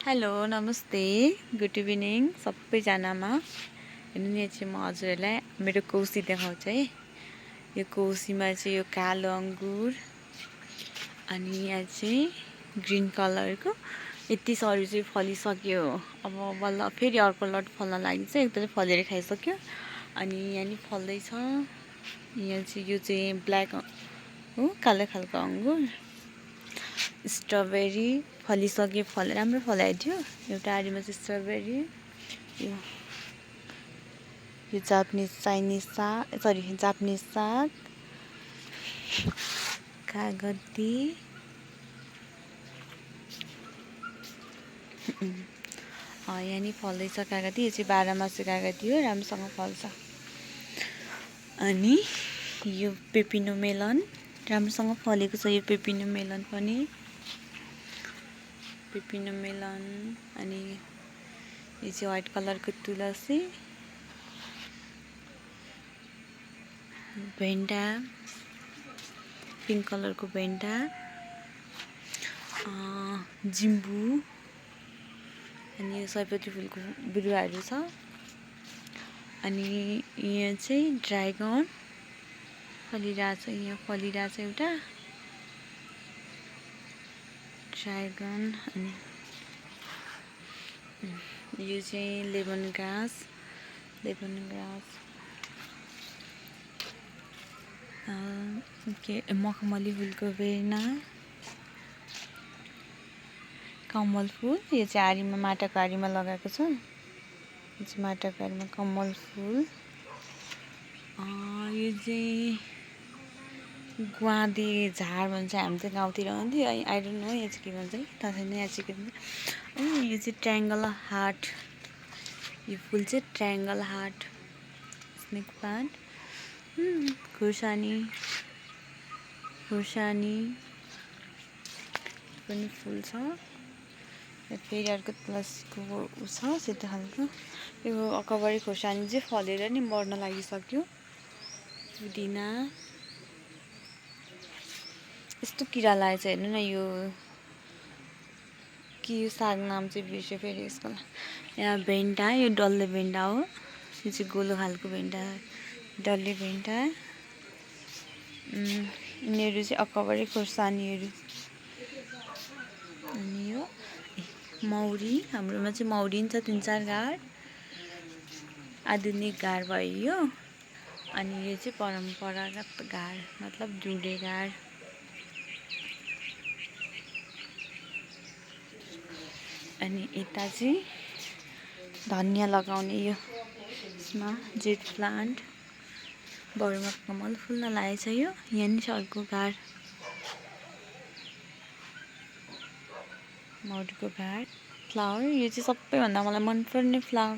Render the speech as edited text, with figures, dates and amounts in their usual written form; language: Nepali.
हेलो नमस्ते गुड इभिनिङ सबैजनामा। हेर्नु नि चाहिँ म हजुरहरूलाई मेरो कौसी देखाउँछु है। यो कौसीमा चाहिँ यो कालो अङ्गुर अनि यहाँ चाहिँ ग्रिन कलरको यति सरी चाहिँ फलिसक्यो। अब बल्ल फेरि अर्को लट फल्न लाग्छ। एक त चाहिँ फलेर खाइसक्यो अनि यहाँ नि फल्दैछ। यहाँ चाहिँ यो चाहिँ ब्ल्याक हो कालो खालको अङ्गुर। स्ट्रबेरी फलिसक्यो, राम्रो फलाइदियो। एउटा आडीमा चाहिँ स्ट्रबेरी, यो जापानिज साग, कागती, यहाँ नि फल्दैछ कागती। यो चाहिँ 12 मासे कागती हो, राम्रोसँग फल्छ। अनि यो पेपिनो मेलन राम्रोसँग फलेको छ। यो पेपिनो मेलन पनि अनि यो चाहिँ व्हाइट कलरको तुलसी, भेन्डा, पिङ्क कलरको भेन्डा, जिम्बु अनि यो सयपत्री फुलको बिरुवाहरू छ। अनि यहाँ चाहिँ ड्रागन फलिरहेछ। यहाँ फलिरहेछ एउटा ड्रागन। अनि यो चाहिँ लेमन ग्रास, मखमली फुलको बेर्ना, कमल फुल। यो चाहिँ आरीमा माटाको आरीमा लगाएको छ। यो चाहिँ माटाको आरीमा कमल फुल। यो चाहिँ गुवादे झार भन्छ हामी चाहिँ गाउँतिर हुन्थ्यो। आई डोन्ट नो यहाँ चाहिँ के भन्छ है, थाहा छैन यहाँ चाहिँ के भन्छ। यो चाहिँ ट्रायङ्गल हार्ट। यो फुल चाहिँ ट्रायङ्गल हार्ट, स्नेक प्लान्ट। खुर्सानी पनि फुल छ। फेरि अर्को तुलसीको ऊ छ सेतो खालको। यो अकबरी खोर्सानी चाहिँ फलेर नि मर्न लागिसक्यो। पुदिना यस्तो किरा लागेछ हेर्नु न। यो के यो साग नाम चाहिँ बिर्स्यो फेरि यसको। यहाँ भेन्डा, यो डल्ले भेन्डा हो। यो चाहिँ गोलो खालको भेन्डा, डल्ले भेन्डा। यिनीहरू चाहिँ अकबरी खोर्सानीहरू। अनि यो मौरी, हाम्रोमा चाहिँ मौरी नि छ 3-4 गाड। आधुनिक गाड भयो यो। अनि यो चाहिँ परम्परागत गाड मतलब जुडे गाड। अनि यता चाहिँ धनियाँ लगाउने यो यसमा जेट प्लान्ट, बरुमा कमल फुल्न लागेछ। यो यहाँ नि छ अर्को गाड, मौरीको गाड। फ्लावर, यो चाहिँ सबैभन्दा मलाई मनपर्ने फ्लावर